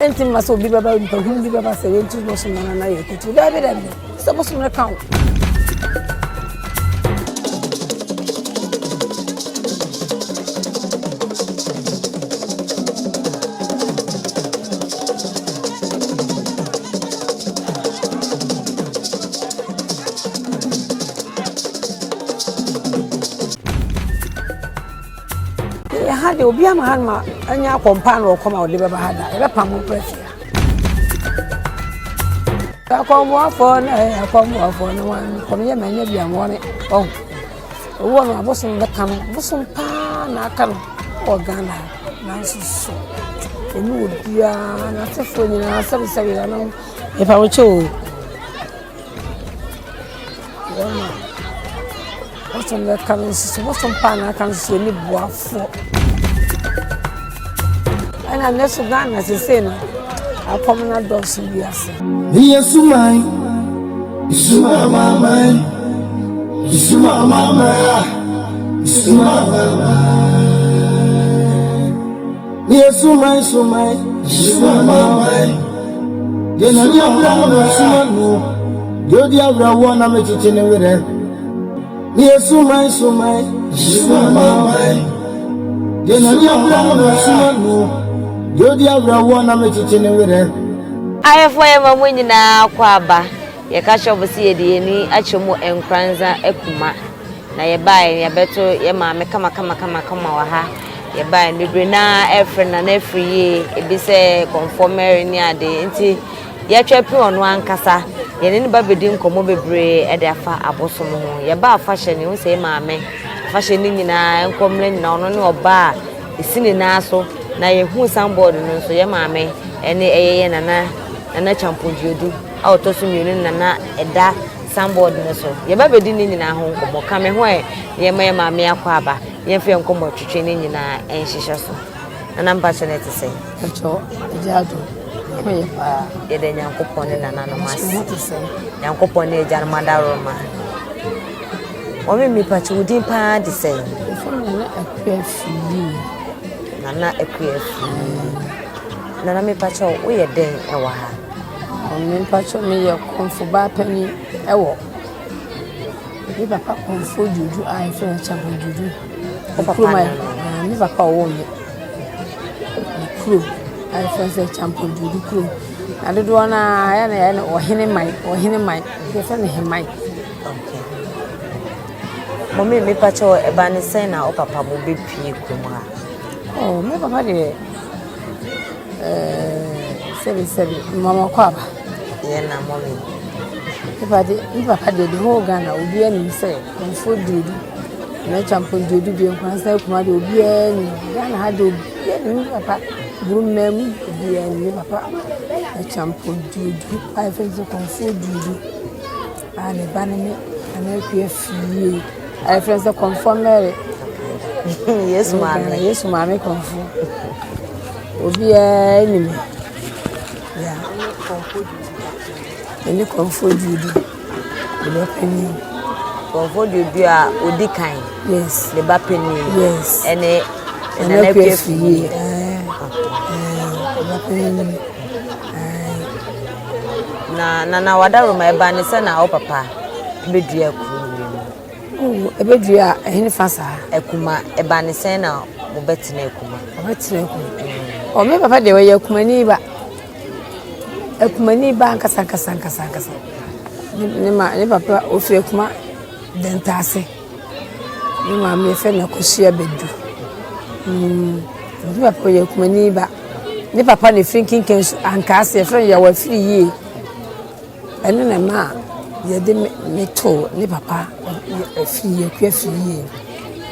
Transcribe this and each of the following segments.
Ɛnti mma sɛ obi bɛba nipa hunu bi bɛba sɛ yɛntu bosom no na yɛkɔtu. Daabi daabi. Sɛ bosom no ka wo. Ɛha deɛ obi ama ha no ma anya akɔmpa na ɔkɔm a ɔde bɛba ha da yɛbɛpam wo kora fie ha akɔmboafoɔ na ɛyɛ akɔmboafoɔ na wɔn kɔm yɛ manya bi amoa me ɔho owó no abosom bɛka no bosom paa na aka no wɔ Ghana nanso so ɛmu wɔ biara n'asefoɔ nyinaa sɛbesɛbe ano ɛfa wo kyɛ o Wɔn a bosom bɛka no nso so bosom paa na aka nso so ɛni boafoɔ. Ɛna nnɛ so Ghana sesei no akɔm no adɔɔso wiase. Meyɛ suman, sumamaman, sumamaman, sumamaman. Meyɛ suman, suman, sumamaman. Deɛ Nyame afra no na suma no, deɛ odi awerɛhoɔ na mekyekye ne werɛ. Meyɛ suman, suman, sumamaman. Deɛ Nyame afra no na suma no, deɛ odi awerɛhoɔ na mekyekye ne werɛ. Ahwɛfoɔ yɛma mo nyinaa kɔ aba. Yɛka kyerɛ mo sɛ yɛde yɛn ani akyerɛ mu Nkoranza Akuma. Na yɛbaeɛ no yɛabɛto yɛ maame kamakamakamakama wɔ ha. Yɛbaeɛ no bebree no ara ɛrefrɛ no Nana Afiri yie, ebi sɛ Kɔmfoɔ Mary ne ade. Nti yɛatwa apini ɔno ankasa. Yɛne no ba bɛdi nkɔmmɔ bebree de afa abosom ho. Yɛba afahyɛ no, yɛhu sɛ yɛ maame afahyɛ no nyinaa nkɔmmrɛ nyinaa ɔno ne ɔbaa a ɛsi ne nan so. Na yɛhu signboard no nso yɛ maame ɛne ɛyɛ yɛ Nana Nana Kyampong Duodu a ɔtɔ so mmienu Nana ɛda Signboard no so. Yɛba bɛdi ne nyinaa ho nkɔmmɔ. Ka me ho ɛ na yɛmma yɛn maame akɔ aba na yɛmfa yɛn nkɔmmɔ twetwe ne nyinaa nhyehyɛ so. Nana mpakyɛ no ɛte sɛn? Mpakyɛ agya ado ho yɛ paa. Yɛda Nyankopɔn ne nananom ase. Ho te sɛn? Nyankopɔn ne agyanom adaworoma. Mɔmi mepakyɛ wo din paa de sɛn? Yɛfrɛ me Nana Akua Firii. Nana Akua Firii. Nana mepakyɛ woyɛ dɛn ɛwɔ ha? Me mpakyɛw meyɛ kɔmfo baa panyin wɔ me papa kɔmfo Dwodwo a yɛfrɛ no Kyabɔ Dwodwo. Wo papa Kurom a no no? me papa a ɔwoo me ne kurom a yɛfrɛ no sɛ Kyampɔn Dwodwo kurom. Na dodoɔ no ara yɛ na yɛyɛ no ɔhene man, ɔhene man. Yɛfrɛ no Heman. Okay. Mɔmi mepakyɛw ɛba ne sɛn na wo papa mo bɛpie kurom ha? Oh, me papa deɛ Sɛbi sɛbi mama kɔ aba. Yɛ na mɔmi. Nipa de me papa deɛ the whole Ghana obiara nim sɛ kɔnfo duodu na kyampɔn duodu deɛ nkwansa akuma deɛ obiara nim Ghana ha deɛ obiara nim me papa buru mmaa mu obiara nim me papa kyampɔn duodu a yɛfrɛ no sɛ kɔnfo duodu a ne ba ne me Nana Akua Fie a yɛfrɛ no sɛ kɔnfo Mary. Yesu maame. Yesu maame kɔnfo. Obiara nim me. Yeah. Ɛne kɔnfo duodu. Ne ba panin. Kɔnfo duodu a odi kan. Yes. Ne ba panin. Yes. Ɛne Nana Akua Fie. Ɛɛ ne ba panin. Na Nana Wadaroma ɛba ne sɛ na wo papa bɛdua kuro mu. Oh, ɛbɛdua a ɛhene fa saa. Akuma, ɛba ne sɛn na mobɛtena Akuma? Ɔbɛtena Akuma. Oh, me papa deɛ ɔyɛ Akumani ba. Akumani ba ankasa ankasa ankasa ankasa. Ne ma ne papa ofiri Akuma Dɛntaase. Ne maame yɛfrɛ no Akosua Badu. Mm, ne papa ɔyɛ Akumani ba. Ne papa na efiri Nkenkenso Ankaase yɛfrɛ no Yaw Afiri Yie. Ɛno na ɛmaa yɛde me too ne papa afie, Akua fie.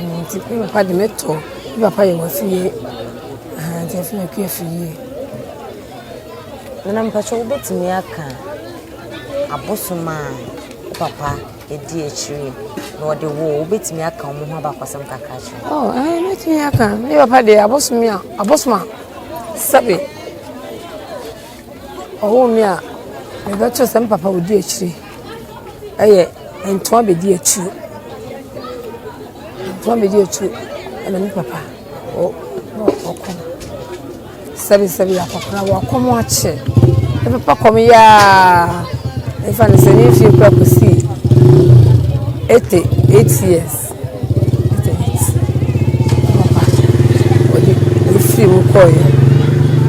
Nti me papa de me too, me papa yɛ wɔ fie, nti yɛfrɛ no Akua fie. Nana mpakyɛ wobɛtumi aka abosom a wo papa di akyire na ɔde wo wobɛtumi aka wɔn ho abakɔsɛm kakra kyerɛ? Oh, eh, mɛtumi aka. Me papa deɛ abosom a, abosom a sɛbe Ɔwoo me a, mebɛtoo sɛ me papa odi akyire yɛ ntoa bɛdi akyire. Ntoa bɛdi akyire ɛna me papa ɔkɔ. Sɛbesɛbe akɔkora wakɔm akyɛ. Ne papa kɔm yɛ ara mfa no sɛ ne mfie kura kɔsii 88 years. 88. Papa ɔde ɔfiri mu kɔeɛ.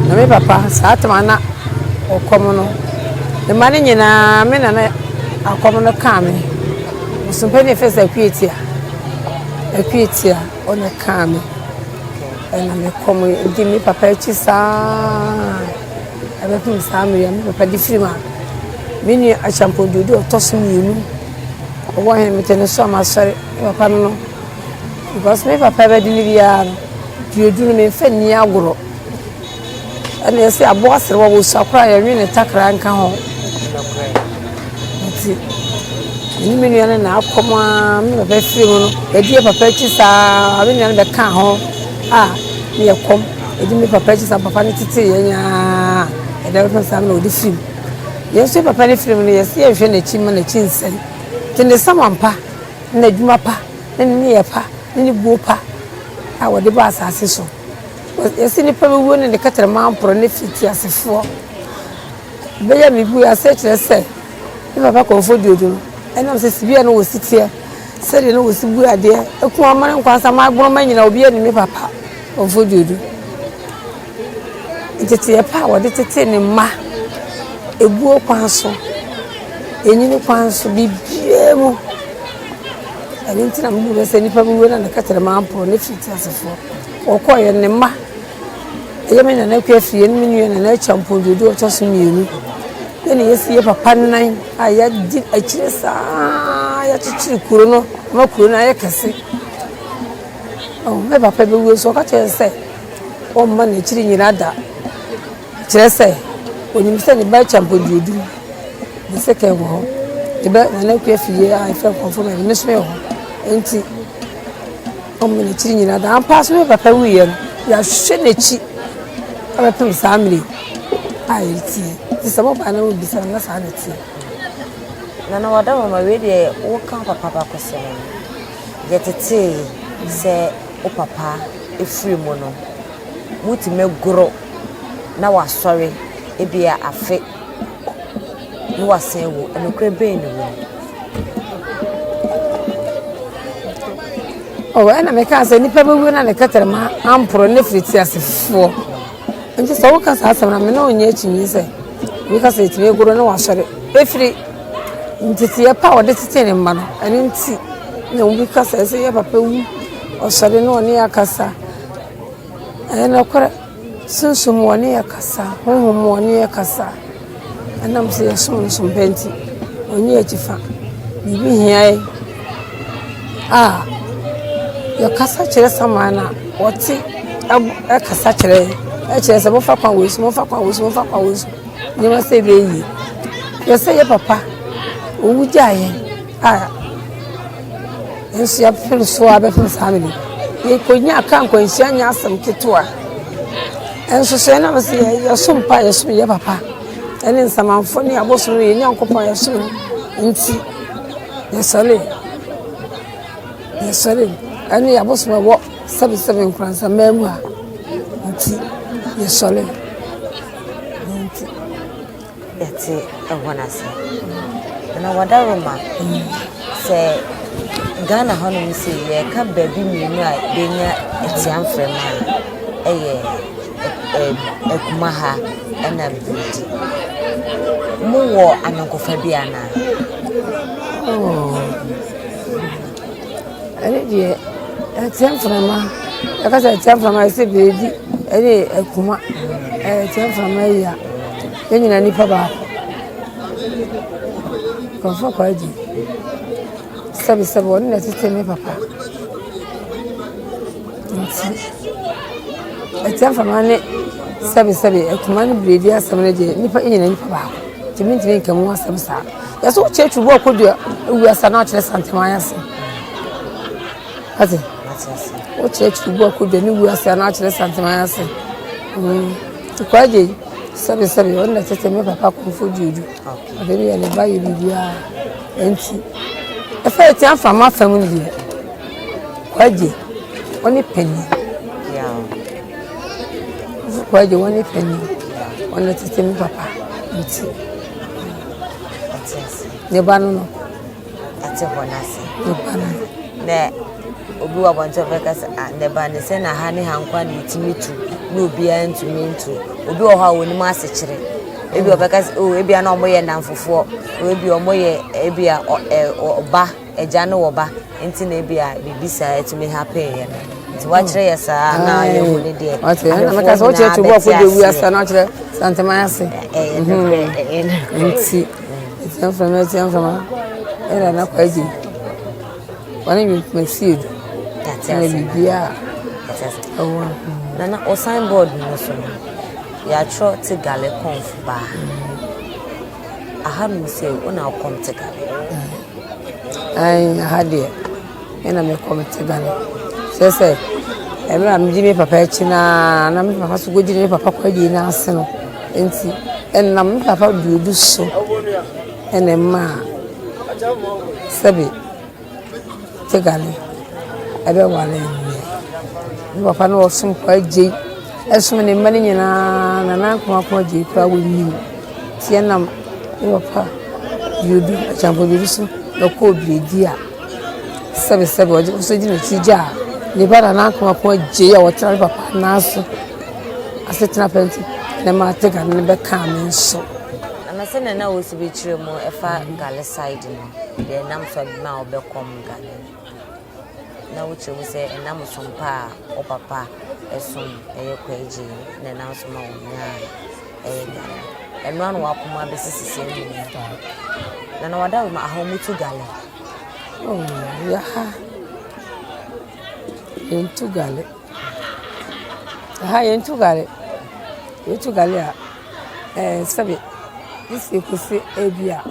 Na me papa saa tam a na ɔkɔm no, ne mma no nyinaa me na na akɔm no kaa me. Bosompɛ ne yɛfrɛ sɛ Akuatia. Akuatia ɔna kaa me. Ɛna me kɔm di me papa akyi saa ɛbɛpem saa mmerɛ a me papa de firi mu a me nua Acheampong Duodu a ɔtɔ so mmienu ɔwɔ he mete ne so a masɔre me papa no no because me papa bɛde no biara no Duodu no memfa nni agorɔ. Ɛna yɛsɛ aboa serewa wɔsua koraa yɛnwe ne takra nka ho. Nti me ne me nua no na akɔm ara me papa firi mu no yɛdi yɛ papa akyi saa me nua no bɛka ho a ne yɛ kɔm yɛdi me papa akyi saa papa no tete yɛn nyinaa ɛda bɛpem saa na ɔde firi mu. Yɛn nso yɛ papa no firi mu no yɛsɛ yɛnhwɛ n'akyi ma n'akyi nsɛe. Nti ne saman pa ne n'adwuma pa ne ne nneyɛɛ pa ne ne buo pa a wɔde ba asase so. Yɛse nipa bɛwuo ne ne kɛtrɛma mporɔ ne firi teasefoɔ bɛyɛ me bue aseɛ kyerɛ sɛ me papa kɔmfo duodu no ɛnam sɛ sibia no wɔsi teɛ sɛdeɛ no wɔsi bu adeɛ ɛku amane nkwansa ma aborɔma nyina obi ani me papa kɔmfo duodu nteteɛ pa a wɔde tete ne mma ebuo kwan so enyini kwan so biribiara mu ɛno nti na mebu bɛ sɛ nipa bɛwuo na ne kɛtrɛma mporɔ ne firi teasefoɔ. Wɔkɔeɛ no, ne mma, ɛyɛ me nana Akua Afriyie ne me nua Nana Acheampong Duodu a ɔtɔ so mmienu, yɛn na yɛasi yɛn papa nan a yɛadi akyire saa yɛakyekyere kuro no ama kuro no ayɛ kɛse. Oh, me papa bɛwuo nso ɔka kyerɛ sɛ ɔmma n'akyiri nyina da. Kyerɛ sɛ ɔnim sɛ ne ba Acheampong Duodu ne second wɔ hɔ. Ne ba Nana Akua Afriyie a ɛfɛ nkɔmfo mɛ me nso mewɔ hɔ. Nti Ɔmo n'akyiri nyinaa da. Ampa so me papa wuiɛ no, yɛahwɛ n'akyi abɛpem saa mmerɛ yi a yɛretie. Nti sɛ mobaa na mobisa no na saa na ɛteɛ. Nana Wadawoma, wei deɛ woka wo papa abakɔsɛm no, yɛtetee sɛ wo papa firi mu no, motumi goro na wasɔre ebia afe na wasan awu. Nokorɛ bɛn na ɛwɔ mu? Oh, ɛna mekaa sɛ nipa bɛwu na ne kɛtɛrɛma amporo ne firi teasefoɔ. Nti sɛ woka saa asɛm no me ne wonyɛ akyinnye sɛ obi ka sɛ ɛtumi goro ne wasɔre. Ɛfiri nteteeɛ pa a wɔde tetee ne mma no, ɛno nti na obi ka sɛ ɛsɛ yɛ papa wu ɔsɔre ne ɔne akasa. Ɛyɛ nokorɛ. Sunsum mu ɔne yɛ kasa, honhom mu ɔne yɛ kasa. Ɛnam sɛ yɛsom no som pa nti, ɔnyi yɛn akyi fa. Biribi hia yɛn a, yɛkasa kyerɛ saman no a, ɔte ɛkasa kyerɛ yɛn. Ɛkyerɛ sɛ momfa kwan wei so, momfa kwan wei so, momfa kwan wei so. Nneɛma sɛ ɛbɛyɛ yie. Hwɛ sɛ yɛ papa, owu gyaa yɛn a. Nso yɛpem so ara bɛpem saa mmerɛ yi. Yɛkɔnya kaa nkwanhyia nyɛ asɛm ketewa. Nso so ɛnam sɛ yɛsom pa yɛsom yɛ papa ɛne nsamanfoɔ ne abosom ne yɛn Nyankopɔn yɛsom no nti yɛsɔre yɛsɔre ɛne yɛ abosom ɛwɔ sɛbesɛbe nkoransaman mu a nti yɛsɔre nti. Yɛte ɛhɔ no ase. Na Wadaroma, sɛ Ghana hanom sei yɛreka baabi mmienu a yɛnya atua mframa a, ɛyɛ Akumaha ɛna Biridi. Mowɔ ayɔnkofa bi anaa? Oh. Ɛne deɛ ɛteɛ mframa yɛka sɛ ɛteɛ mframa ɛsɛ beebi ɛne akuma ɛteɛ mframa yi a yɛn nyinaa nipa baako nkurɔfoɔ kɔ agye sɛbisɛbi ɔno na ɛtete me papa nti ɛteɛ mframa ne sɛbisɛbi akuma ne beebi asɛm no deɛ nipa yɛn nyinaa nipa baako nti mintumi nka mu asɛm saa. Yɛsɛ wokyerɛ tubu a ɔkɔdua wiase na akyerɛ santeman ase. Ate? Wokyerɛ tubu a ɔkɔdua ne wiase na akyerɛ santeman ase. Mm. Kwagye sɛbe sɛbe ɔno na tete me papa kɔmfo duodu. Ɔde ne yɛ ne ba yɛ biribiara. Enti ɛfɛ ɛte afa ma fam no deɛ kwagye ɔne panyin. Kɔ agye wɔn ne panyin. Wɔn tete me papa nti. Ate ase. Ne ba no no. Ate hɔ no ase. Ne ba no. Na obi wɔ abɔnten ɔbɛka sɛ ah ne ba ne sɛ na ha ne ha nkwa na etumi tu na obiara ntumi ntu. Obi wɔ hɔ a onim asekyerɛ. Ebi ɔbɛka sɛ oh ebi a na wɔyɛ nnamfofoɔ. Ebi wɔyɛ ebi a ɔba. Agya ne ɔba nti na ebia biribi saa atumi happen yɛ no. Nti wakyerɛ yɛ saa na yɛhu ne deɛ. Wate ɛna mɛka sɛ wokyerɛ tubu ɔkɔ de wi asa na wakyerɛ santeman ase. Ɛyɛ nokorɛ ɛyɛ nokorɛ. Nti ɛtia mframa ɛtia mframa ɛna na kɔ agye. Wɔne mi kuma fie do. Ɛna biribiara ɛwɔ. Nana o signboard no so no yɛatwerɛ Tigale Conf baa. Ahanom sei wo na wokɔm te gane? Ae, aha deɛ, me na mekɔm te gane. Kyerɛ sɛ, mmerɛ a medi me papa akyi no ara na me papa nso kɔgyina me papa kwadie no ase no nti, ɛnam me papa duodu so na ɛmaa sɛbe Tegale bɛwaree me. Me papa na ɔsom Kwaa Gyei, ɛsom ne mma no nyinaa, Nana Nkrumah Kwaa Gyei koraa wɔnnim. Nti ɛnam me papa Duodu, Acheampong Duodu so na ɔkɔɔ Biredi a sɛbesɛbe ɔgye nso di n'akyi gyaa ne ba Nana Nkrumah Kwaa Gyei a ɔtena me papa nan so asetena pa nti na ɛmaa Tegale no bɛkaa me nso. Nana sɛnea na wosi bɛkyerɛ mu ɛfa Gale side no. Deɛ ɛnam so ma wobɛkɔm gane na wokyerɛ mu sɛ ɛnam som pa a wo papa som ɛyɛ Kwagye na ɛnam so ma wonyaa ɛyɛ gane. Ɛno ano wakoma bɛsi sisi mu. Na na wada ma aha wɔn tu gale. Oh, yaha. Yɛntu gale. Aha yɛntu gale. Yɛtu gale a, ɛɛ sɛbe, esi ekosi ebi a.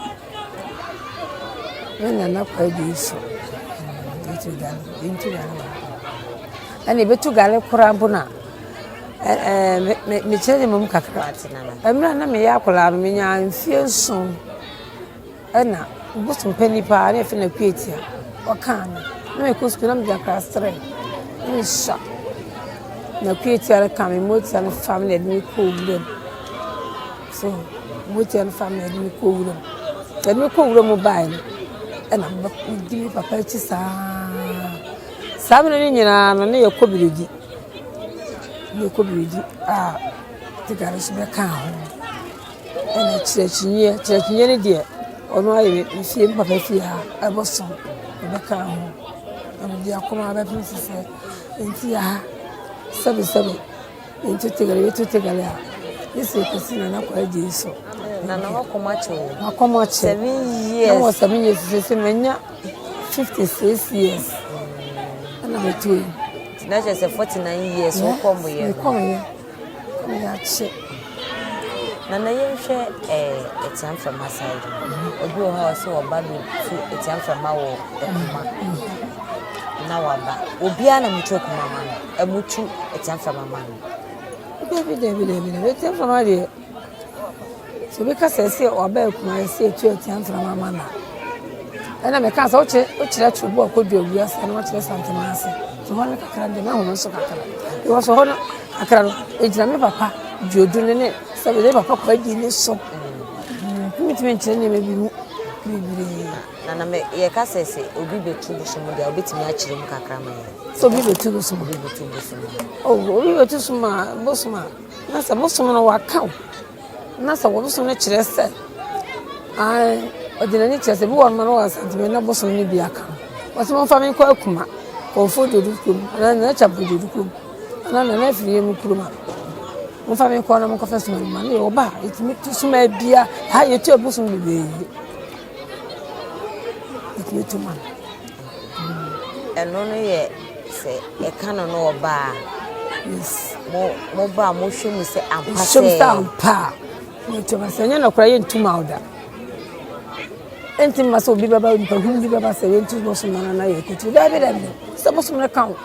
Me nana Kwadu nso, yɛtu gare, yɛntu gare wɔ ha. Ɛna yɛbɛtu gare koraa mpo no a, ɛɛ me mekyerɛ ne mmom kakra. Mmerɛ a na meyɛ akwadaa no, menyaa mfeɛ nson ɛna bosom panin paa na yɛfrɛ no Akuatia, ɔkaa me. Na mekɔ sukuu na megyina class 3 na mesua. Na Akuatia no kaa me, motia no faa me na ɛde me kɔɔ wuram. So mogya no fa me de me kɔɔ wuram. Yɛde me kɔɔ wuram baeɛ no, ɛna medi me papa akyi saa. Saa mmerɛ no nyinaa no, na yɛkɔ biredi. Na yɛkɔ biredi a Tigare nso bɛkaa ho. Ɛna kyerɛkyerɛnyɛ, kyerɛkyerɛnyɛ no deɛ, ɔno ayɛ me fie, me papa fie ha, ɛbɔsom, ɔbɛkaa ho. Na mede akoma bɛpem sesɛ. Nti ha, sɛbesɛbe. Nti tegale yɛtu tegale a yɛsi kɔsi nana kɔ agye so. Nana wakɔm akyɛ o. Wakɔm akyɛ. 7 years. Na wɔ 7 years sɛ sɛ manya 56 years. Ɛna metu yi. Na kyerɛ sɛ 49 years wokɔm yɛ no. Mekɔm yɛ. Kɔm yɛ akyɛ. Nana yɛnhwɛ ɛɛ Atiamframa side no. Obi wɔ hɔ a ɔsɛ ɔba bɛtu Atiamframa wɔ Akuma. Na waba. Obiara na mutu Akuma ma no. Ɛmutu Atiamframa ma no. Dabi dabi dabi dabi Atiamframa deɛ sɛ obi ka sɛ ɛsɛ ɔba Akuma ɛsɛ etu Atiamframa ma no a ɛna meka sɛ wokyerɛ wokyerɛ Turobo a kɔdu awia ase na wakyerɛ Santema ase nti hɔ no kakra deɛ mahu no nso kakra because hɔ no kakra no ɛgyina me papa Duodu no ne sɛ ne papa kɔ adi ne so mentumi nkyerɛ nneɛma bi mu bebree. Nana me yɛka sɛ sɛ obi bɛtu bosom deɛ wobɛtumi akyerɛ mu kakra ma yɛn. Sɛ obi bɛtu bosom. Obi bɛtu bosom. Oh, obi bɛtu som a bosom a na sɛ bosom no waka wo na sɛ bosom no kyerɛ sɛ ae ɔde n'ani kyerɛ sɛ bi wɔ no ma no wɔ asanteme na bosom no bi aka no wɔsɛ momfa me nkɔ Akuma Kɔmfo Duodu kurom anaa Nana Kyampo Duodu kurom anaa Nana Afiriye mu kurom a momfa me nkɔ na monkɔfa suma no ma no yɛ ɔba a yɛtumi tu suma bia ha yɛtu abosom bebree yɛtumi tu ma no. Ɛno no yɛ sɛ ɛka no no ɔba a Yes. mo mo ba a mohwɛ mu sɛ ampa Nhyɛm sɛ sɛ ampa a yɛtu ma sɛ ɛnyɛ nɔkora yɛntu ma wo da. Ɛnti mma sɛ obi bɛba nipa hunu bi bɛba sɛ yɛntu bosom ma no na yɛkɔtu daabi daabi sɛ bosom no ka wo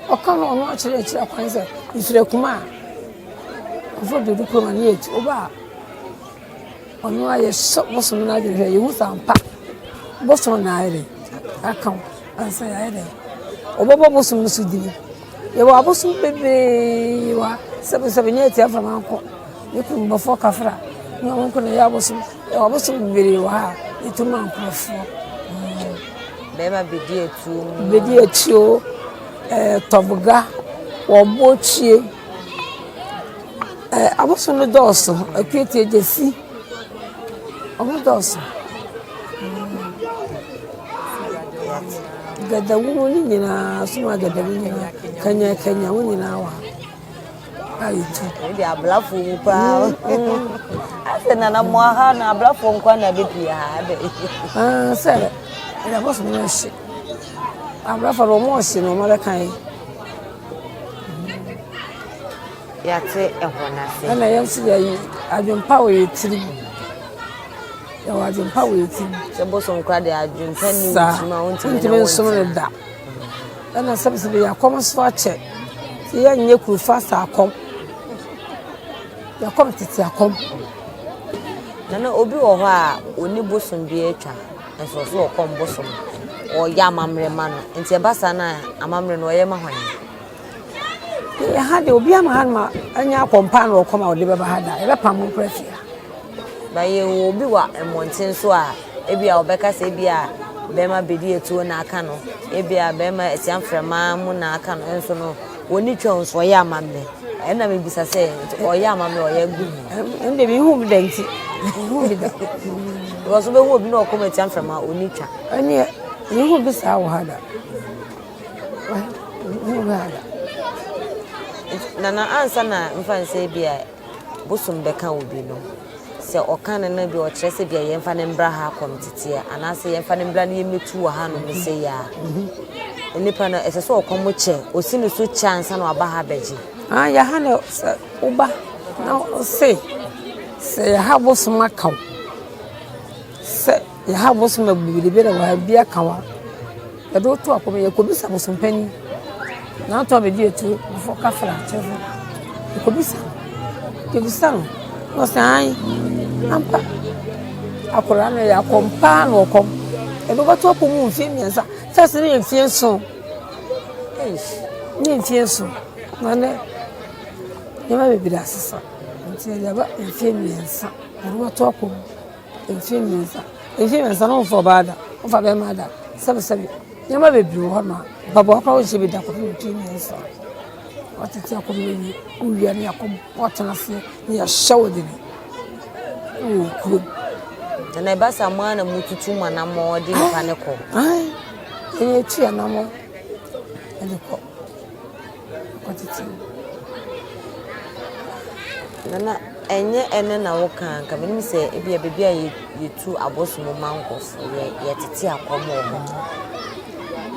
ɔka no ɔno akyerɛ akyerɛ kwan sɛ mfiri Akuma a ɔfo Duodu kurom a ne yɛtu woba a ɔno a yɛhyɛ bosom no adwene hwɛ yɛhu sɛ ampa bosom na ayɛ dɛ aka wo ansa yɛayɛ dɛ ɔbɛbɔ bosom no so dini yɛwɔ abosom bebree wɔ ha. Sɛbesɛbe nyɛ atia mframa nko, ne kum bɔfoɔ kafra, ne wɔn nko na ɛyɛ abosom. Yɛwɔ abosom bebree wɔ ha a yɛtu ma nkurɔfoɔ. Bɛrima bɛdi atuo mu. Bɛdi atuo, ɛɛ tɔboga, wɔbɔ kyie. Ɛɛ abosom no dɔɔso, akuatie gyesi, wɔn dɔɔso. Gadawu no nyinaa, soma gadawu nyinaa, kanyakanya wo nyinaa wɔ ha. A yɛtu. Wei deɛ abrafoɔ mu paa. Asɛ nana mo aha na abrafoɔ nkwa na bɛpie ha adɛ. Ah, sɛ ɛdɛ abosom no nhye. Abrafoɔ no wɔn ɔhye na wɔn abɛka yi. Yɛate ɛhɔ no ase. Ɛna yɛn nso yɛyi adwempa wɔ yɛ tirim. Yɛwɔ adwempa wɔ yɛ tirim. Sɛ bosom kora deɛ adwempa ni wo tirim a wontumi ne wo nsom no da. Ɛna sɛbisɛbi yɛ akɔm nso akyɛ. Sɛ yɛnyɛ kuru fa sa akɔm. Yɛakɔm tete akɔm. Nana obi wɔ hɔ a ɔni bosom bi atwa nso ɔso ɔkɔm bosom. Ɔyɛ amammerɛ ma no. Nti ɛba saa na amammerɛ no ɔyɛ ma hwan? Yɛ ha deɛ obi ama ha no ma ɛnyɛ akɔmpa na ɔkɔm a ɔde bɛba ha da yɛbɛpam mo kora fie ha. Ba yɛwɔ obi wɔ mmɔnten so a ebi a ɔbɛka sɛ ebi a bɛrima bɛdi atuo na aka no ebi a bɛrima atia mframa mu na aka no nso no wɔni twa nso ɔyɛ amammerɛ ɛna mebisa sɛ ɔyɛ amammerɛ ɔyɛ gu mu. Ɛnde mehu bi da nti mehu bi da. Because wobɛhu obi na ɔkɔm atia mframa ɔni twa. Ɛneɛ mehu bi saa wɔ ha da. Nana ansa na mfa nsɛ bi a bosom bɛka obi no, sɛ ɔka no no bi ɔkyerɛ sɛ bi a yɛmfa no mbra ha akɔm teteɛ anaasɛ yɛmfa no mbra no yɛmmɛtu wɔ ha nom sɛ yɛ a nipa no ɛsɛ sɛ ɔkɔm kyɛ ɔsi no so kyɛ ansa na waba ha bɛgye. Ah, yɛ ha no sɛ woba na ɔse sɛ yɛ ha bosom aka wo sɛ yɛ ha bosom abu bi na wɔ ha bi aka wo a Yɛde wo to akɔm, yɛkɔbisa bosompanin. N'atɔ abɛdi atuo, before kafra kyerɛ Yɛkɔbisa no, yɛbisa no, na ɔsɛ ae, ampa. Akwadaa no yɛ akɔm paa na ɔkɔm. Yɛde wobɛto akɔm mu mfeɛ mmiɛnsa, first no yɛ mfeɛ nson. Ne yɛ mfeɛ nson, na nnɛ nneɛma bebree asesa. Nti yɛde aba mfeɛ mmiɛnsa, yɛde wobɛto akɔm. Mfe mmiɛnsa. Mfe mmiɛnsa no womfa ɔbaa da, womfa bɛrima da. Sɛbesɛbe, nneɛma bebree wɔ hɔ ma mpaboa koraa wonhyɛ bi da kɔpem mfe mmiɛnsa. Watete akɔm no awie, wowia ne akɔm, woatena aseɛ ne yɛahyɛ wo dene wɔ kurom. Na ɛba saa mo ara na motutu mo anammɔn de nipa no kɔ? Ae, yɛn yɛtu anammɔn de kɔ. Kɔtete mu. Nana, ɛnyɛ ɛno na woka a, nka menim sɛ ebia baabi a yɛtu abosom ma nkurɔfo, yɛtete akɔm wɔ hɔ.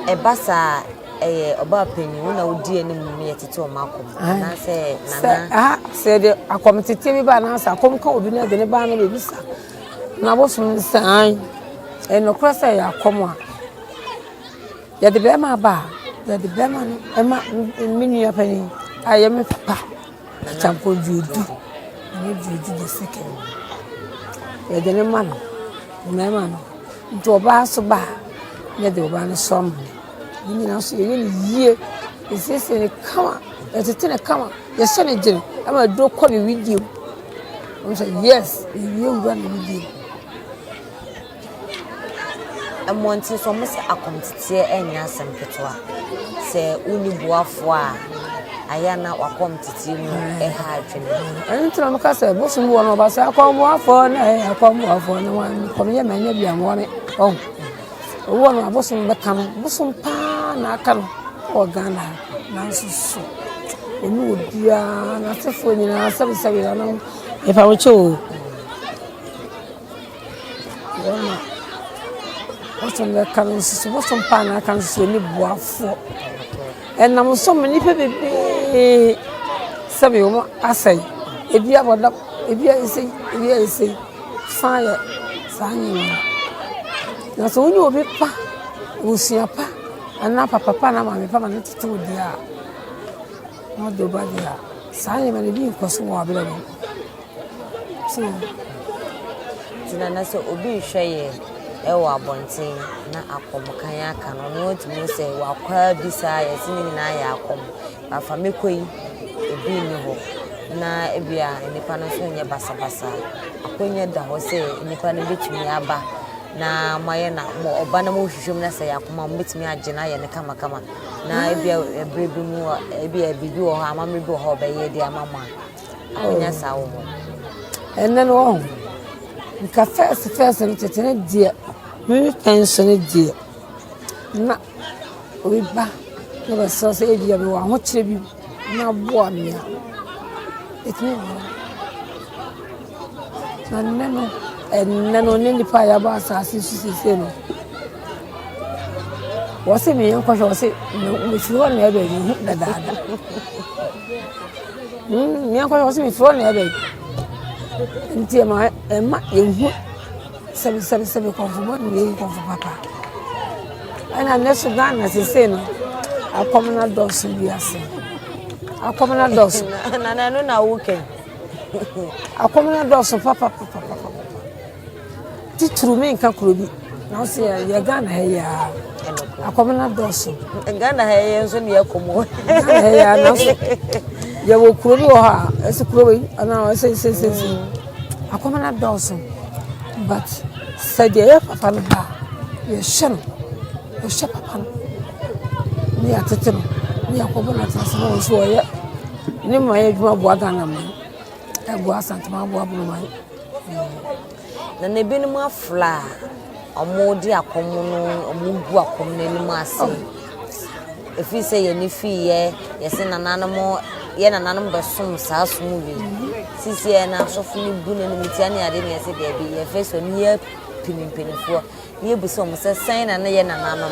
Ɛba saa a, ɛyɛ ɔbaa panyin, wo na wodi anim no yɛtete wɔn akɔm. Anaasɛ nana. Sɛ aha, sɛ yɛde akɔm tete bi ba anaasɛ akɔm ka obi na yɛde ne ba no bɛbisa na abosom no sɛ ae, ɛyɛ nokorɛ sɛ ɛyɛ akɔm a. Yɛde bɛrima aba a, yɛde bɛrima no ma me nua panin a ɛyɛ me papa Acheampong Duodu, Nana Duodu the second. Yɛde no ma no, mmarima no. Nti ɔbaa nso ba a, na yɛde ɔbaa no nso ama no. Ne nyinaa nso yɛyɛ no yie, yɛsiesie no kama, yɛtete no kama, yɛhyɛ no den ama aduro kɔ ne wedeɛ mu. Wɔn sɛ yes, yɛwie wura ne wedeɛ mu. Mmɔnten so, wɔse akɔmteteɛ nyɛ asɛm ketewa. Sɛ wonni boafoɔ a, ayɛ a na w'akɔmteteɛ mu ha adwene. Ɛno nti na wɔka sɛ bosom bi wɔ no ɔba sɛ akɔmboafoɔ na ɛyɛ akɔmboafoɔ na wɔnkɔmyɛ ma ɛnyɛ bi amoa me ɔho. Obi wɔ no abosom bɛka no bosom paa na aka no wɔ Ghana ha nanso so ɔne obiara n'asefoɔ nyinaa sɛbesɛbe nanom mepa wo kyɛw o. Wɔma bosom bɛka no nso so bosom paa na aka no nso so ɛni boafoɔ. Ɛnam so ma nnipa bebree sɛbe wɔn asɛe. Ebi abɔ dam, ebi ayɛ sei, ebi ayɛ sei. San yɛ saa nneɛma no. Na sɛ wonya obi pa, abusua pa anaa papa pa anaa maame pa ma no tete wo deɛ a, na ɔde wo ba deɛ a, saa nneɛma no ebi nkɔ so wɔ w'abrabɔ mu. So. Nti Nana sɛ obi rehwɛ yɛn wɔ abɔnten na akɔmkan aka no, ɔno atumi hu sɛ wakwaa bi saa yɛse ne nyinaa yɛ akɔm. But fa me kɔ yi, ebi nni hɔ. na ebia nnipa no nso nyɛ basabasa. Akwannya da hɔ sɛ nnipa no bɛtumi aba na moayɛ na mo ɔba na mohwehwɛ mu na sɛ yɛ akoma mobɛtumi agye no ayɛ no kamakama na ebia ɛberɛ bi mu ebia biribi wɔ hɔ amammerɛ bi wɔ hɔ ɔbɛyɛ de ama mo a akwannya saa wɔ hɔ. Ɛnɛ no wɔ ho nka fɛs fɛs no tete no deɛ me pɛn so no deɛ na obi ba na bɛsrɛ sɛ ebia mewɔ ahokyerɛ bi na aboa me a, ɛtumi boa. Na nnɛ no, ɛnnɛ no ne nnipa a yɛaba asase so seesei no, wɔse me yɛnkɔhwɛ wɔse mefiri hɔ na ɛbɛ mehu dadaada. Mm, meɛnkɔhwɛ wɔse mefiri hɔ na ɛbɛ. Nti ɛma ɛma yɛhu Sɛbi sɛbi sɛbi kɔmfo bɔne wei nkɔmfo papa. Ɛna nnɛ so Ghana sesei no akɔm no adɔɔso wiase. Akɔm no adɔɔso. Nana ɛno na woka yi. Akɔm no adɔɔso papapapapa. Titiriw menka kuro bi na wo sɛ yɛ Ghana ha yi ara. Akɔm no adɔɔso. Ghana ha yi nso ne yɛkɔ mu. Ghana ha yi ara nanso yɛwɔ kuro bi wɔ hɔ a ɛsɛ kuro wei anaa ɛsɛ sɛ sɛ sɛ. Akɔm no adɔɔso but sɛ deɛ ɛyɛ papa no ba a, yɛhwɛ no, yɛhwɛ papa no ne yɛatete no ne yɛakɔbɔ no atena ase na ɔno nso ɔyɛ ne man adwuma boa Ghana man, ɛboa Asanteman, aboa Bonoman. Na na ebinom afla a wɔde akɔm no, wɔgu akɔm no anim ase. Ɛfiri sɛ yɛn ani fiiɛ, yɛse nananom, yɛ nananom bɛsom saa som wei. Sisi yɛ na asɔfo no bu n'anim tia ne ade ne yɛse daabi, yɛfɛ so ne yɛpini mpanimfoɔ ne yɛbisa wɔn sɛ sɛn na ne yɛ nananom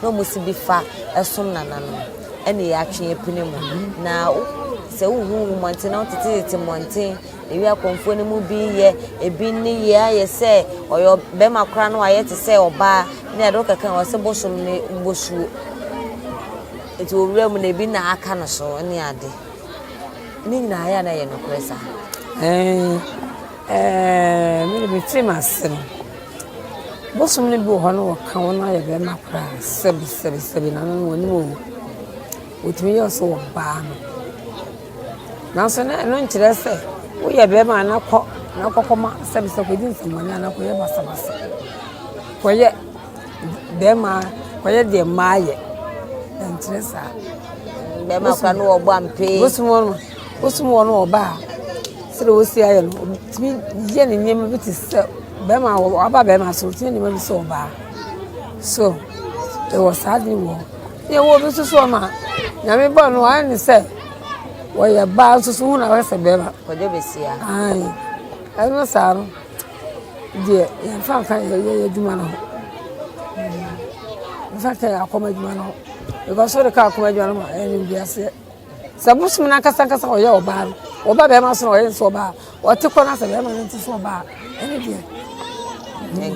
no na wɔn si bi fa som nananom ɛne yɛatwe apini mu. Na sɛ wohu mmɔnten na wotetetete mmɔnten Ewi akɔmfoɔ no mu bi yɛ ebi nneyɛɛ ayɛ sɛ ɔyɛ bɛrima koraa na wayɛ te sɛ ɔbaa ne ade wokeka wɔ sɛ bosom ne bosuo nti owura mu na ebi na aka no so ne ade ne nyinaa yɛ a na ɛyɛ nokorɛ saa. Ɛɛ ɛɛ me de metiri m'ase no bosom no bi wɔ hɔ no wɔka wɔn ayɛ bɛrima koraa sɛbi sɛbi sɛbi na no wɔn anim o wɔtumi yɛ ɔsɛ ɔbaa no. Nanso na ɛno nkyerɛ sɛ woyɛ barima a na kɔ na kɔkɔma sɛbisɛ kɔdi nsɛmmɔne anaa kɔyɛ basabasa. Kɔyɛ barima kɔyɛ deɛ mmaa yɛ. Ɛnkyerɛ saa. Barima kora no wɔbɔ ampe. Bosom wɔ no bosom wɔ no ɔba a sɛdeɛ wɔsi ayɛ no ɔtumi yɛ ne nneɛma bi te sɛ barima waba barima so ɔtumi yɛ nneɛma bi sɛ ɔbaa. So ɛwɔ saa de wɔ hɔ. Na yɛwɔ obi nso so ɔma Nyame bɔɔ no wayɛ ne sɛ wɔyɛ baa nso so hu na wɔyɛ sɛ bɛrima. Kwadwo besia. Ayi ɛno saa no deɛ yɛmfa nka yɛ yɛ adwuma no ho. Yɛmfa nka yɛ akɔm adwuma no ho. Because wode ka akɔm adwuma no ho a ɛyɛ nimguaseɛ. Sɛ bosom no ankasa ankasa ɔyɛ ɔbaa no ɔba bɛrima so na ɔyɛ nso ɔbaa ɔte kɔ no asɛ bɛrima no nte so ɔbaa ɛne deɛ.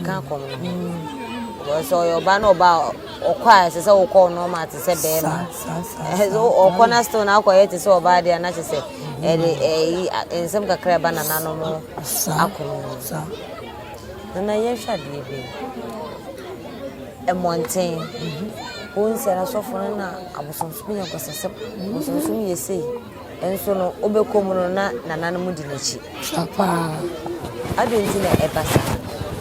Nka akɔm no ho. Sɛ ɔyɛ ɔbaa na ɔbaa ɔkɔ a ɛsɛ sɛ wokɔ nɔɔma te sɛ bɛrima. Ɔkɔ na still na akɔyɛ te sɛ ɔbaa deɛ na kyerɛ sɛ ɛde ɛyi nsɛm kakra ɛba nananom akɔm no. Nana yɛnhwɛ adeɛ bi. Mmɔnten, wohu sɛ asɔfo no na abosonsom yɛ nkwaseasɛm, abosonsom yɛ sei. Nso no, wobɛkɔ mu no na nananom di n'akyi. Saa paa. Adɛn nti na ɛba saa?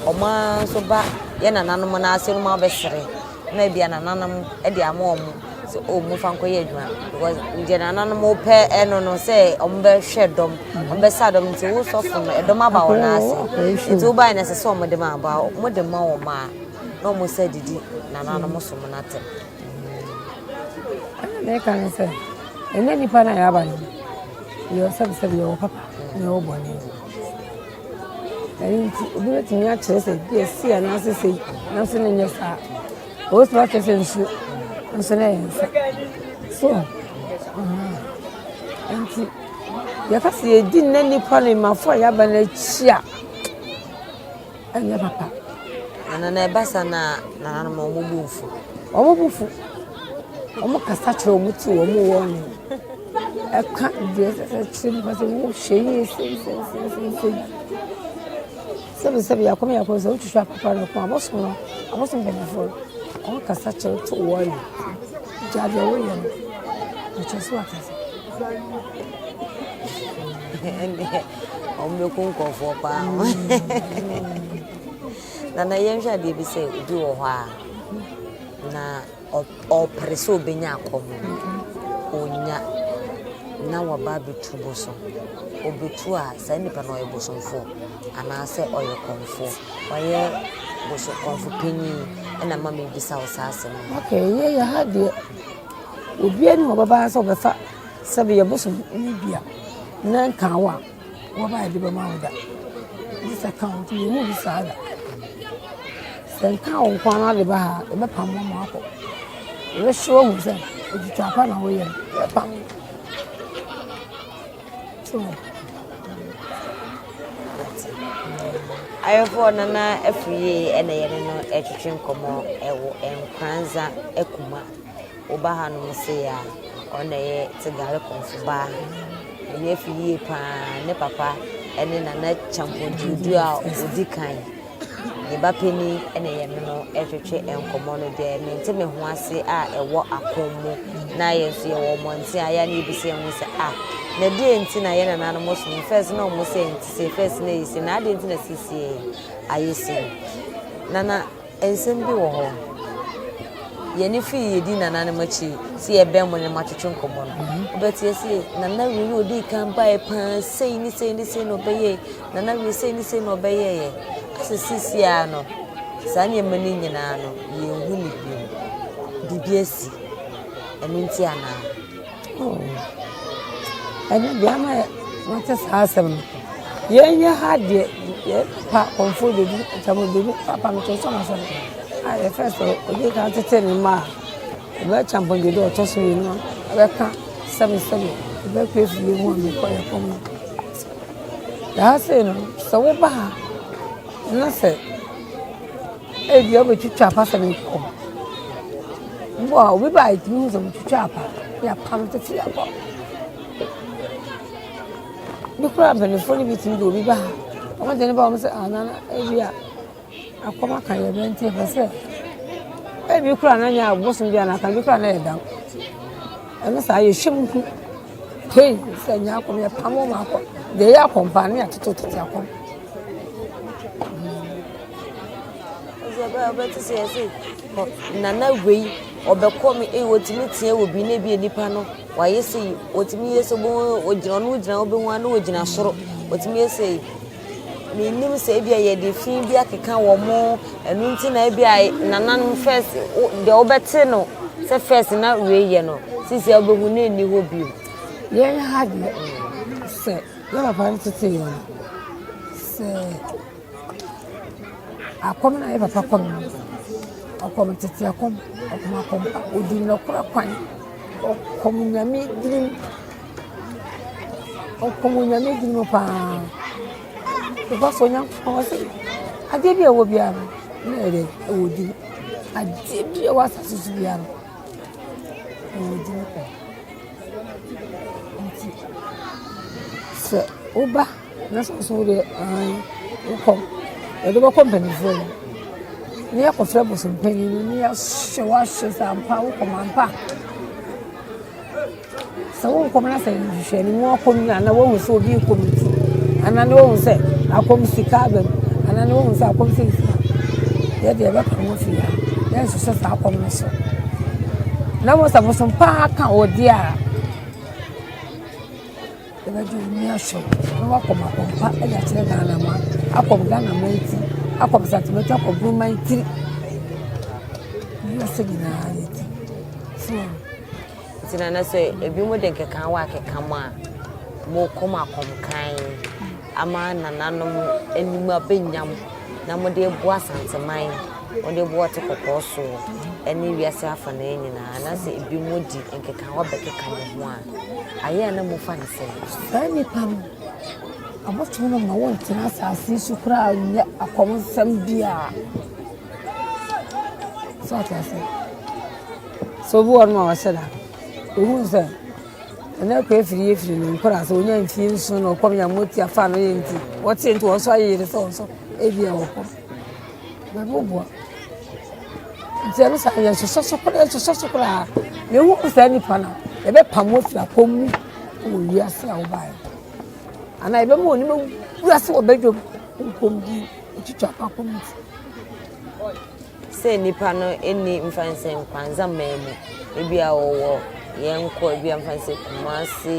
Wɔn ara nso ba yɛ nananom no ase no abɛsrɛ na ebia nananom de ama wɔn sɛ o momfa nkɔyɛ adwuma because deɛ nananom pɛ ɛno no sɛ wɔbɛhwɛ dɔm wɔbɛsa dɔm nti wo sɔfo no ɛdɔm aba wɔn ase nti wobaeɛ no ɛsɛ sɛ wɔde ma aba wɔde ma wɔn a na wɔn sɛ didi nananom som no atɛm. Ɛna meka ne sɛ ɛnɛ nnipa no a yɛaba no yɛwɔ sɛbesɛbe yɛwɔ papa na yɛwɔ bɔne. Ɛno nti obi bɛtumi akyerɛ sɛ bi ɛsi anaasɛ sei nanso ne nyɛ saa. Ɔbɛtumi akyerɛ sɛ nsuo nso na ɛyɛ nsa. So nti yɛka sɛ yɛdi nnɛ nnipa no mmafo a yɛaba no akyi a Ɛnyɛ papa. Nana na ɛba saa na nananom wɔn bo mfu. Wɔn bo fu. Wɔn kasa kyerɛ wɔn ti wɔn wɔ ne. Ɛka deɛ ɛsɛ sɛ kyerɛ nipa sɛ wohwɛ yie sei sei sei sei sei. Sɛbi sɛbi yakɔm yakɔm sɛ wotwitwa papa no kɔn abosom no abosom mpanyinfoɔ no wɔn kasa kyerɛ to wɔ ne. Gya deɛ woyɛ no. Ɛkyɛ so ate ase. Ɛnneɛ wɔbɛku nkurɔfoɔ paa. Nana yɛnhwɛ adeɛ bi sɛ obi wɔ hɔ a na ɔpere sɛ ɔbɛnya akɔm no, ɔnya na waba abɛtu bosom. Ɔbɛtu a saa nipa no ɔyɛ bosomfoɔ anaasɛ ɔyɛ kɔmfoɔ. Ɔyɛ bosom kɔmfo panyin ɛna ma mebisa wo saa asɛm no. Okay, yɛ yɛ ha deɛ obiara ni hɔ ɔbɛba ha sɛ ɔbɛfa sɛbi yɛ bosom ne bi a na nka wo a wɔba yɛde bɛma wo da. Gye sɛ ka wo nti yɛhu bi saa da. Sɛ nka wo nko ara de ba ha a, yɛbɛpam wo ama akɔ. Yɛbɛhwɛ wahu sɛ otwitwa apa na woyɛ no, yɛbɛpam wo. So. Ayɛfoɔ Nana Afriyie ɛna yɛne no ɛtwetwe nkɔmmɔ ɛwɔ Nkoranza Akuma. Woba hanom sei a, ɔno na ɛyɛ Tigare kɔmfo baa. N'ani afi yie paa. Ne papa ne Nana Kyampɔn Tuudu a ɔdi kan. Ne ba panin na yɛne no retwetwe nkɔmmɔ no deɛ mente me ho ase a ɛwɔ akɔm mu na yɛn nso yɛwɔ mmɔnten a yɛa ne yɛbisa yɛn ho sɛ ah na deɛ nti na yɛn nananom som first na wɔn sɛ nti sɛ first na ɛyɛ sei na adeɛ nti na siesie ayɛ sei nana Nsɛm bi wɔ hɔ, yɛn ani fi yɛdi nananom akyi sɛ yɛbɛn mo ne mo atwetwe nkɔmmɔ no, wobɛte ase nana wei na ɔdii kan baeɛ paa sei ne sei ne sei na ɔbɛyɛe, nana wei sei ne sei na ɔbɛyɛeɛ. Asɛ seesei ara no, saa nneɛma no nyinaa no, yɛnhu no bio. Biribi asi, ɛno nti anaa? Oh, ɛno deɛ ama mate saa asɛm no. Yɛnyɛ ha deɛ yɛ pa kɔnfo bebi nkyɛn bebi papa no kyerɛ sɔn asɛm. A yɛfrɛ sɛ odi kan tete ne mma a ɛbɛ kyampɔn deɛ ɔtɔ so mmienu a ɛbɛka sɛbi sɛbi ɛbɛkɔ efie mu a mekɔ yɛ kɔm no. Daa sei no sɛ woba ha na sɛ Ebia wobɛtwitwa apa sɛ mekɔ. Mpo a obi ba a ɛtumi hu sɛ metwitwa apa ne apam tete akɔ. Bi koraa mpanimfoɔ no bi tumi de obi ba ha. Wɔn de ne ba wɔn sɛ ah nana ebi a akɔm aka yɛ bɛ nti ɛfɛ sɛ ebi koraa na nyɛ abosom bi anaka bi koraa na yɛ dam. Ɛno saa yɛhwɛ mu hu hei sɛ nyɛ akɔm yɛpam wɔn akɔ deɛ ɛyɛ akɔm paa ne yɛatoto tete akɔm. Wobɛte sɛ yɛse nana wei ɔbɛkɔ me ei wɔtumi teɛ wɔ bi na ebi nipa no wayɛ sei wɔtumi yɛ sɛ ɔgyina ɔno gyina wobɛhu a na ɔgyina soro wɔtumi yɛ sei mennim sɛ ebi a yɛde fi bi akeka wɔn mo ɛno nti na ebi a nananom first deɛ wobɛte no sɛ first na wei yɛ no sisi a wobɛhu na ɛnni hɔ bio. Yɛn ha deɛ sɛ Yɛn papa no tetee yɛn no, sɛ akɔm na yɛn papa kɔm no, ɔkɔm tete akɔm, ɔkɔm akɔm pa, ɔdi nɔkorɛ kwan, ɔkɔm Nyame dinim, ɔkɔm Onyame dinim paa. Because Onyankopɔn ɔse adeɛ bi a ɛwɔ biara no, na ɛyɛ dɛ ɛwɔ din. Adeɛ bi a ɛwɔ asase so biara no, ɛwɔ din. Nti sɛ woba na sɛ wo nso wo deɛ aane wokɔ, yɛde wo bɛkɔ mpanimfoɔ anim na yɛakɔfrɛ bosompanin no na yɛahwɛ wo ahwɛ sɛ ampa wokɔm ampa. Sɛ wonkɔm na sɛ nhwehwɛnimu akɔm no anaa woahu sɛ obi rekɔm nti anaa na woahu sɛ akɔm sika aba mu anaa na woahu sɛ akɔm sei nti a, yɛ deɛ yɛbɛpam wo afiri ha. Yɛnhwehwɛ saa akɔm no so. Na mmom sɛ bosom paa ka wo deɛ a, yɛbɛgye wo ni ahwɛ wo na woakɔm akɔm pa de akyerɛ Ghana man, akɔm Ghana man ti, akɔm Santeman ti, akɔm Buruman tiri. Wiase nyinaa yɛ ti. So Nti na na sɛ ebinom de nkekaawa akeka mo a, mokɔ mo akɔmkan ama nananom anim abɛnyam na mode aboa Asanteman, mode aboa ɔte kɔkɔɔ soɔ ɛne wiase afanaa nyinaa. Na sɛ ebinom de nkekaawa bɛkeka mo ho a, ayɛ a na mofa no sɛn? Saa nnipa no, abosom no ma wɔntena asase yi so koraa nyɛ akɔmsɛm biara. So ate aseɛ? Sɛ obi wɔ hɔ nom a ɔhyɛ da, ohun sɛ ɛnɛ kɔ efiri yɛ firi ne nkora sɛ onya mfie nson na ɔkɔm nya motia fa no yɛ nti wɔte nti wɔn nso ayɛ yere sɛ wɔn nso ebi a wɔkɔ baabi boa nti ɛno saa yɛ nhyehyɛ so koraa nhyehyɛ so koraa na ehu saa nipa no yɛbɛpam afiri akɔm mu wɔ wiase a wɔbaeɛ. Anaa yɛbɛma wɔn anim agu ase wɔ badwam nkɔmdi twitwa apapam nti. Sɛ nnipa no nni mfa nsɛ Nkwanza man mu, ebi a wɔwɔ yɛn kɔ ebi a mfa nsɛ Kumasi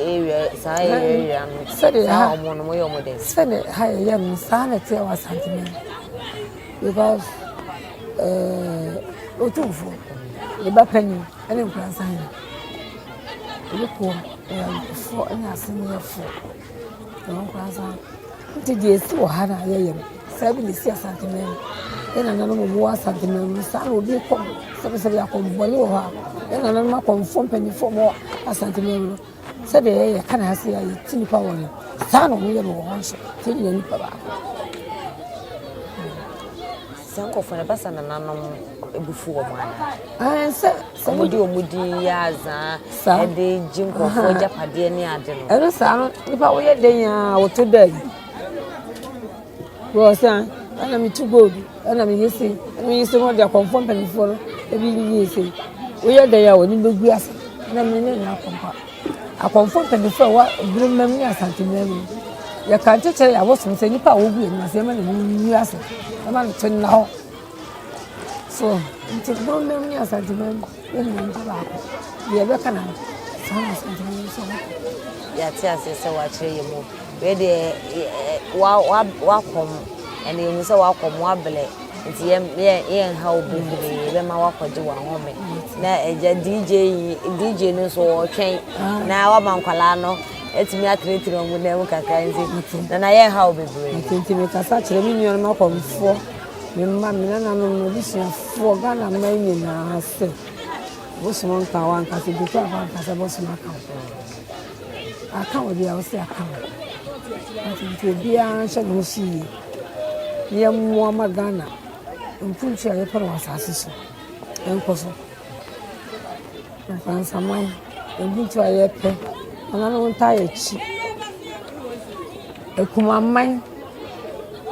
area saa area area no sɛdeɛ saa wɔn no wɔyɛ wɔn dɛ. Sɛdeɛ ha yɛyɛ no saa na ɛteɛ wɔ Asante because ɛɛ eh, Otumfoɔ ne ba panyin ne Nkoranza hene ebi koɔ ɛyɛ awifoɔ ne aseneɛfoɔ ɛwɔ Nkoranza nti deɛ esi wɔ ha na yɛyɛ no saa bi na esi Asanteman mu yɛn nananom a wɔwɔ Asanteman mu saa na obi kɔ sɛbisɛbi akɔmbɔne wɔ hɔ a yɛn nananom akɔmfoɔ mpanimfoɔ a wɔwɔ Asanteman mu no Sɛdeɛ yɛyɛ ka na ase a yɛti nipa wɔ no saa na wɔyɛ no wɔ hɔ nso sɛ nyina nipa baako. Sɛ nkurɔfoɔ no ɛba sɛ nananom abufu wɔn anaa? Sɛ sɛ wɔde wɔn din yɛ azaa ɛde gye nkurɔfoɔ agyapadeɛ ne ade no. Ɛno saa no nipa woyɛ dɛn a wɔto da yi. Wɔ sɛ ɛna metu gold ɛna meyɛ sei ɛna meyɛ sei na ɔde akɔmfoɔ mpanimfoɔ no ebi yɛ sei woyɛ dɛn a wɔde bɛgu ase na me ne nyɛ akɔmpa akɔmfoɔ mpanimfoɔ a ɛwɔ Buremam ne Asanteman mu yɛka nkyekyere yɛ abosom sɛ nipa a wɔgu yɛn ase ɛma ne ngu ase ɛma ne to nna hɔ so nti Buremam ne Asanteman mu yɛn nyinaa nipa baako deɛ ɛbɛka na saa na Asanteman mu nso Yɛate aseɛ sɛ wɔakyerɛ yɛn mu. Wei deɛ wa wa wakɔm ɛna ehu sɛ wakɔm wabrɛ nti yɛn yɛn yɛnha wo bebree yɛbɛma wakɔgye w'ahome na ɛgya DJ yi DJ no nso ɔretwɛn na wama nkwadaa no atumi atenetene wɔn nan mu kakra nti na na yɛnha wo bebree. Nti nti mekasa kyerɛ me nuanom akɔmfoɔ me mma me nananom m'abusuafoɔ Ghana mma nyinaa sɛ bosom nka wo ankasa bi kora ankasa bosom aka wo. Aka wo deɛ a wose aka wo. Nti nti obiara nhyɛ ne ho so yie na yɛmmoa ma Ghana mpuntuo a yɛpɛ no wɔ asase so nkɔ so. Nkwansaman mpuntuo a yɛpɛ nananom ntaa yɛn akyi. Akumaman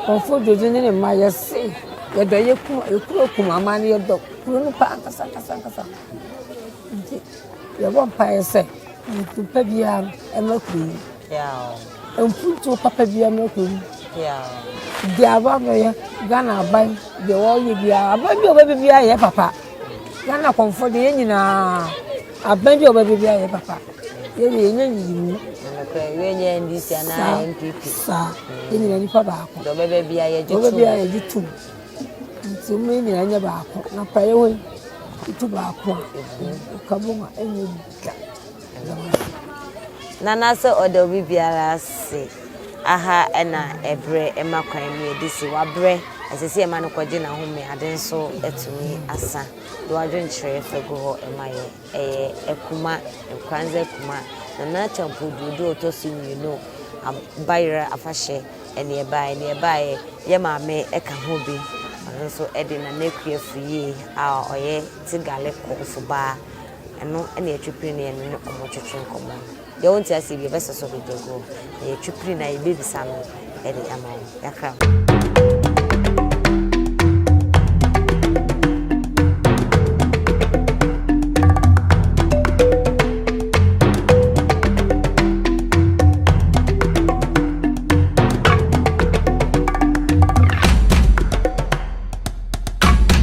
Kɔmfoɔ Dwodwo ne ne mma yɛse yɛdɔ yɛ kum yɛ kuro Akumaman no yɛdɔ kuro no paa ankasa ankasa ankasa nti yɛbɔ mpaeɛ sɛ Nsu pa biara mma kuro yi. Mpuntuo papa biara mma kuro yi. Deɛ aba bɛyɛ Ghana aban deɛ wɔyɛ biara aban bi a ɔbɛba biara yɛ papa. Ghana kɔmfoɔ deɛ yɛn nyinaa aban bi a ɔbɛba biara yɛ papa. Yɛn deɛ yɛnyɛ nyiyimu. Nokorɛ yɛnyɛ NDC anaa NPP. Saa yɛn nyinaa nipa baako. Deɛ ɔbɛba biara yɛgye tom. Deɛ ɔbɛba biara yɛgye tom. Nti wɔn nyinaa nyɛ baako na praeɛ hɔ yi etu baako a ɛka bom a ɛnyɛ da. Nana sɛ ɔda obi biara ase. Aha na ɛbrɛ ma kwan mu yɛde si. Wabrɛ, ɛsɛ sɛ yɛma no kɔgye n'ahome. Ade nso atumi asa. De w'adwenkyerɛ fa gu hɔ ma yɛ. Ɛyɛ Akuma, Nkoranza Akuma. Nana Acheampong Duodu a ɔtɔ so mmienu Bayerɛ afahyɛ ɛne ɛbaeɛ. Nea ɛbaeɛ, yɛ maame ka ho bi. Ɔno nso de Nana Akua Afriyie a ɔyɛ Tigale kɔmfo baa. Ɛno na yɛtwe pini na yɛne wɔn twetwe nkɔmmɔ no. Deɛ wonte aseɛ bi yɛbɛsosɔ baabi agu hɔ na yɛtwe pini na yɛbɛbisa no de ama wo. Yɛakra wo.